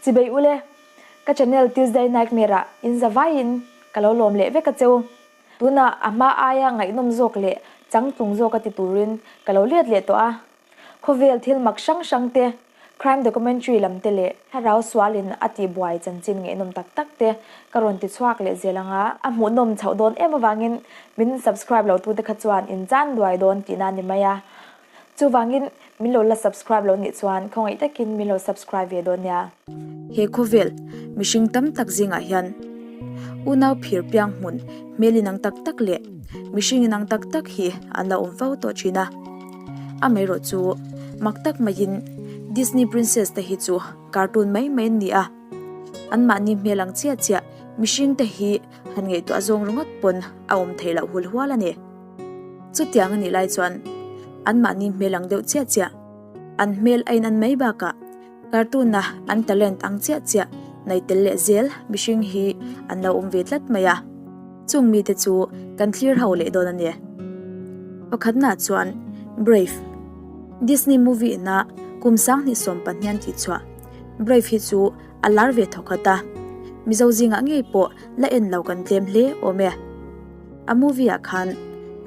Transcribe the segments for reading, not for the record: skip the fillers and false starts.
Chibei ule, ka channel Tuesday Nightmare ah in za vaiin ka lo lawm leh vek a cheu. Tunah a hma aia ngaihnawm zawk leh changtlung zawk a ti turin ka lo let leh tawh a. Khawvel thil mak hrang hrang te, crime documentary lam te leh thlarau sualin a tihbuai chanchin ngaihnawm tak tak te ka rawn ti chhuak leh zel ang a. A hmuhnawm chhoh dawn em avangin min subscribe lo tute kha chuan in chan duai dawn tihna a ni mai a. Chuvangin min lo la subscribe lo nih chuan khawngaih takin min lo subscribe ve dawn nia. He khawvel mihring tam tak zingah hian unau phir piang hmun hmel inang tak tak leh mihring inang tak tak hi an lo awm fo tawh thin a. Amaherawh chu mak tak maiin Disney princess te hi chu cartoon mai mai an ni a, anmahni hmel ang chiah chiah mihring te hi han ngaihtuah zawng ringawt pawn a awm theih loh hul hual a ni. Chutiang a nih lai chuan anmahni hmel ang deuh chiah chiah, an hmel a inan mai bakah cartoon a an talent ang chiah chiah nei tel leh zel mihring hi an lo awm ve tlat mai a. Chung mite chu kan thlir ho leh dawn a ni. Pakhatnaah chuan Brave, Disney movie ina kum 2018 tih chhuah Brave hi chu a lar ve thawkhat a, Mizo zingah ngei pawh la en lo kan tlem hle awm e. A movie ah khan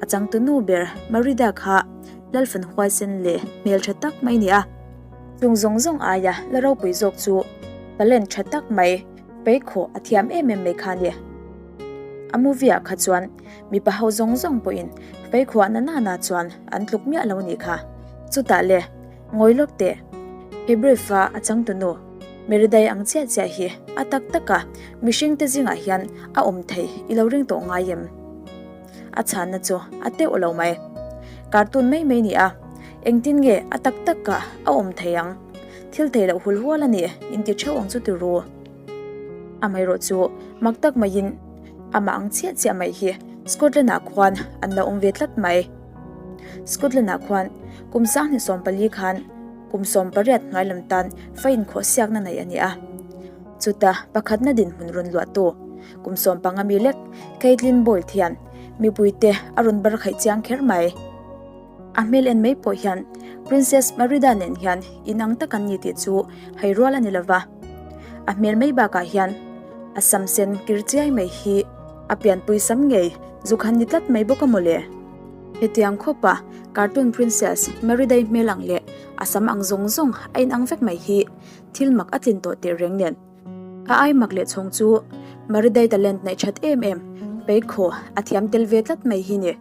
a changtu nu ber Merida kha Lalfan huaisen leh hmel tha tak mai ni a. Chung zawng zawng aia la ropui zawk chu talent tha tak mai Peikhaw a thiam em em mai kha a ni. A movie ah kha chuan mipa ho zawng zawng pawhin Peikhaw na na na chuan an tluk miah lo a nih kha. Chutah le ngawi lawk teh he brief a a changtu nu Meridai ang chiah chiah hi a tak tak a, mihring te zingah hian a awm thei i lo ring tawh ngai em? A chhanna chu a teuh lo mai. Cartoon mai mai ni a, engtin nge a tak tak ah a awm thei ang? Thil thei loh hul hual a ni, in ti theuh ang chu ti ru. Amaherawh chu mak tak maiin amah ang chiah chiah mai hi Scotland ah khuan an lo awm ve tlat mai. Scotland ah khuan kum 2014 khan Kum 18 hnuai lam tan fa inkhawhsiakna nei a ni a. Chuta pakhatna dinhmun rawn luahtu kum 15 mi lek Caitlin Boyd hian mipuite a rawn bar khaih chiang kher mai. A hmel en mai pawh hian Princess Merida nen hian inang tak an ni tih chu hai rual a ni lova. A hmel mai bakah hian a sam sen kir chiai mai hi a pianpui sam ngei zuk han ni tlat mai bawk a mawle. Hetiang khawpa cartoon princess Meridai hmel ang leh a sam ang zawng zawng a inang vek mai hi thil mak a tlin tawh teh reng nen. A ai mak leh chhawng chu Meridai talent neih that em em Peikhaw a thiam tel ve tlat mai hi ni.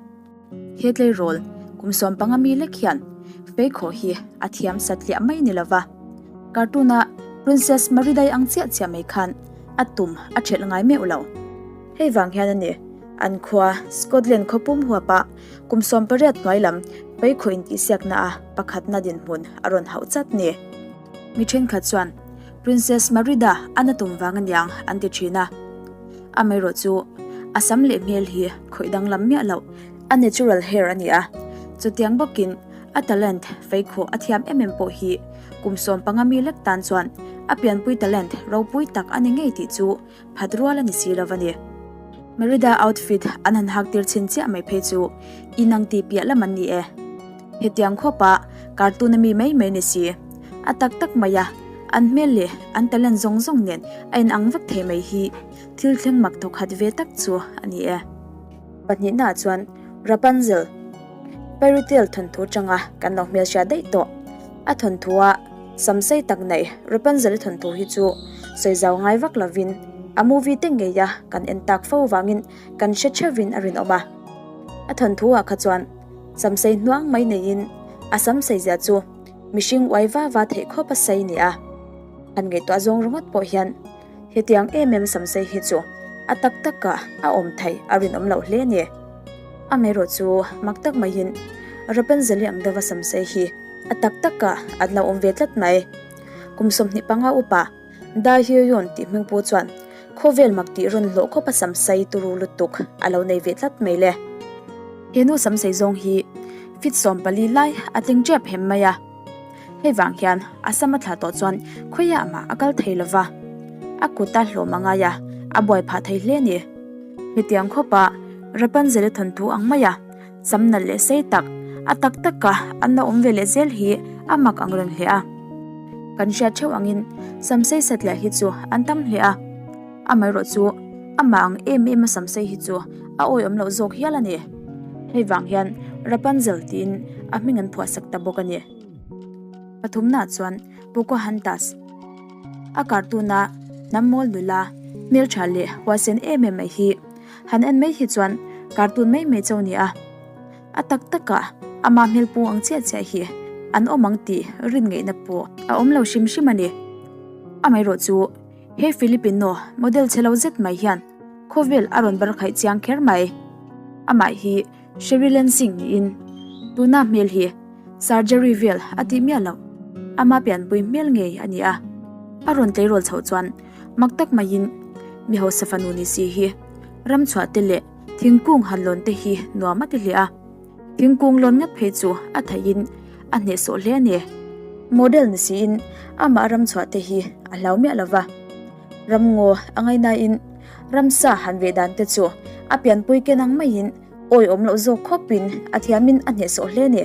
He tleirawl kum 15 mi lek hian Peikhaw hi a thiam satliah mai ni lova, cartoon a princess Meridai ang chiah chiah mai khan a tum a thelh ngai meuh lo. Hei vang hian a ni, an khua Scotland khawpum huapa kum 18 hnuai lam Peikhaw intihsiakna a pakhatna dinhmun a rawn hauh chat ni. Mi thenkhat chuan Princess Merida a na tum vang aniang an ti thin a. Amaherawh chu a sam leh hmel hi khawih danglam miah loh a natural hair a ni a, chutiang bawkin a talent Feikhaw a thiam em em pawh hi kum 15 mi lek tan chuan a pianpui talent ropui tak a ni ngei tih chu phat rual a ni si lo a ni. Merida outfit an han hak tir chhin chiah mai phei chu inang tih piah lam an ni e. Hetiang khawpa cartoon a mi mai mai ni si. A tak tak mai a, an hmel leh an talent zawng zawng nen a inang vek thei mai hi thil thleng mak thawkhat ve tak chu a ni e. Pahnihnaah chuan Rapunzel, Fairy tale thawnthu tanga kan lo hmelhriat daih tawh. A thawnthua sam sei tak nei Rapunzel-i thawnthu hi chu sawi zau ngai vak lovin a movie te ngeia kan en tak fo vangin kan hre theuhin a rinawm a. A thawnthuah kha chuan sam sei hnuang mai neiin a sam sei zia chu mihring uai va va theih khawp a sei ni a. Han ngaihtuah zawng ringawt pawh hian Hetiang em em samsei hi chu a tak takah a awm theih a rinawm loh hle a ni. Amaherawh chu mak tak maiin Rapunzel-i ang deuha samsei hi a tak takah an lo awm ve tlat mai. Kum 25 upa Da Hyo-yeon tih hming pu chuan khawvel mak tih rawn hlawh khawpa samsei turu lutuk a lo nei ve tlat mai le. He nu samsei zawng hi fit 14 lai a tling tep hem mai a. Hei vang hian a sam a thlah tawh chuan khawiah mah a kal thei lo va, a kut a hlawm a ngai a, a buai phah thei hle a ni. Hetiang khawpa Rapunzel-i thawnthu ang maia sam nalh leh sei tak, a tak taka an la awm ve leh zel hi a mak ang reng hle a. Kan hriat theuh angin samsei satliah hi chu an tam hle a, amaherawh chu amah ang em em a samsei hi chu a awihawm loh zawk hial a ni. Hei vang hian Rapunzel tiin a hming an phuahsak ta bawk a ni. Pathumnaah chuan Pocahontas. A cartoon a hnam mawl nula hmeltha leh huaisen em em mai hi han en mai hi chuan cartoon mai mai chauh a ni a. A tak takah ama hmel pung ang chiah chiah hi an awm ang tih rin ngaihna pawh a awm lo hrim hrim a ni. Amaherawh chu he Filipino model chhe lo zet mai hian khawvel a rawn bar khaih chiang kher mai. Amah hi Sherry Lansing niin tuna hmel hi surgery vel a tih miah loh. Ama pianpui hmel ngei a ni a. A rawn tleirawl chhoh chuan mak tak maiin mi hausa fanu ni si hi ramchhuah te leh Thingkung han lawn te hi nuam a ti hle a, thingkung lawn ngat phei chu a theihin a hnehsawh hle a ni. Model ni siin amah ramchhuah te hi a hlau miah lo va, ramngaw a ngainain ramsa han veh dan te chu a pianpui ken ang maiin awihawm loh zawk khawpin a thiamin a hnehsawh hle a ni.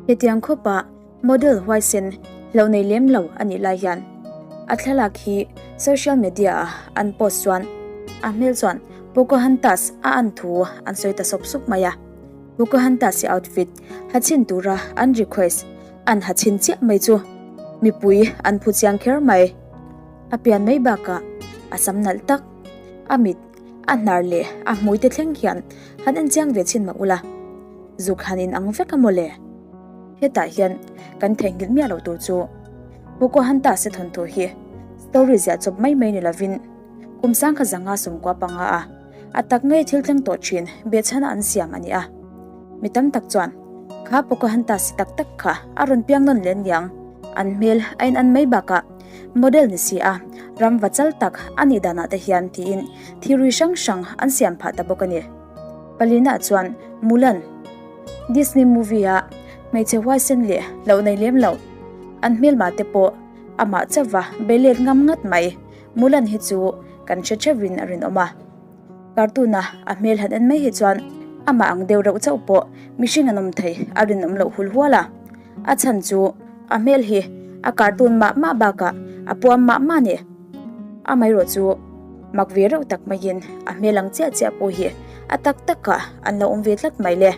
Hetiang khawpa Model huaisen hlauh nei lem lo a nih lai hian a thlalak hi social media ah an post chuan a hmel chuan Pocahontas a an thu an sawi ta sawp sawp mai a. Pocahontas-i outfit ha chhin tura an request an ha chhin chiah mai chu mipui an phu chiang kher mai. A pian mai bakah a sam nalh tak, a mit, a hnar leh a hmui te thleng hian han en chiang ve chhin mah ula, zuk han inang vek a mawle. Hetah hian kan theihnghilh miah loh tur chu Pocahontas-a thawnthu hi story ziah chawp mai mai ni lovin kum sangkhat zanga sawmkua panga a a tak ngei thil thleng tawh thin behchhana an siam a ni a. Mi tam tak chuan kha Pocahontas-i tak tak kha a rawn piang nawn leh aniang, an hmel a inan mai bakah model ni si a, ram va chal tak a nih danah te hian tiin thirui hrang hrang an siam phah ta bawk a ni. Palina chuan Mulan. Disney movie a hmeichhe huaisen leh hlauh nei lem lo an hmelma te pawh amah chauha be let ngam ngat mai. Mulan hi chu kan hre theuhin a rinawm a. Cartoon a a hmel han en mai hi chuan amah ang deuh reuh chauh pawh mihring an awm thei a rinawm loh hul hual a. A chhan chu a hmel hi a cartoon mah mah bakah a puam mah mah a ni. Amaherawh chu mak ve reuh tak maiin a hmel ang chiah chiah pawh hi a tak takah an lo awm ve tlat mai le.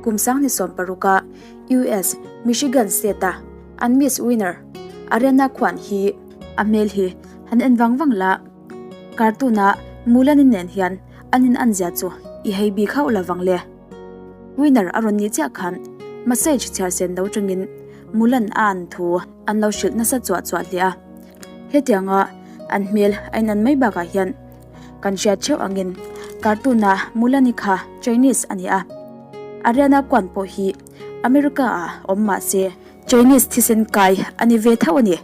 Kum sang ni 16 a US Michigan State a an Miss Winner Ariana Khuan hi a hmel hi han en vang vang la, cartoon a Mulan-i nen hian an in an zia chu i hei bik hauh lo vang le. Winner a rawn nih chiah khan massage chhiar sen lo tangin Mulan a an thu an lo hrilh nasa chuah chuah hle a. Hetianga an hmel a inan mai bakah hian kan hriat theuh angin cartoon a Mulan-i kha Chinese a ni a, Ariana Kwan pawh hi America ah awm mah se Chinese thisen kai a ni ve tho a ni.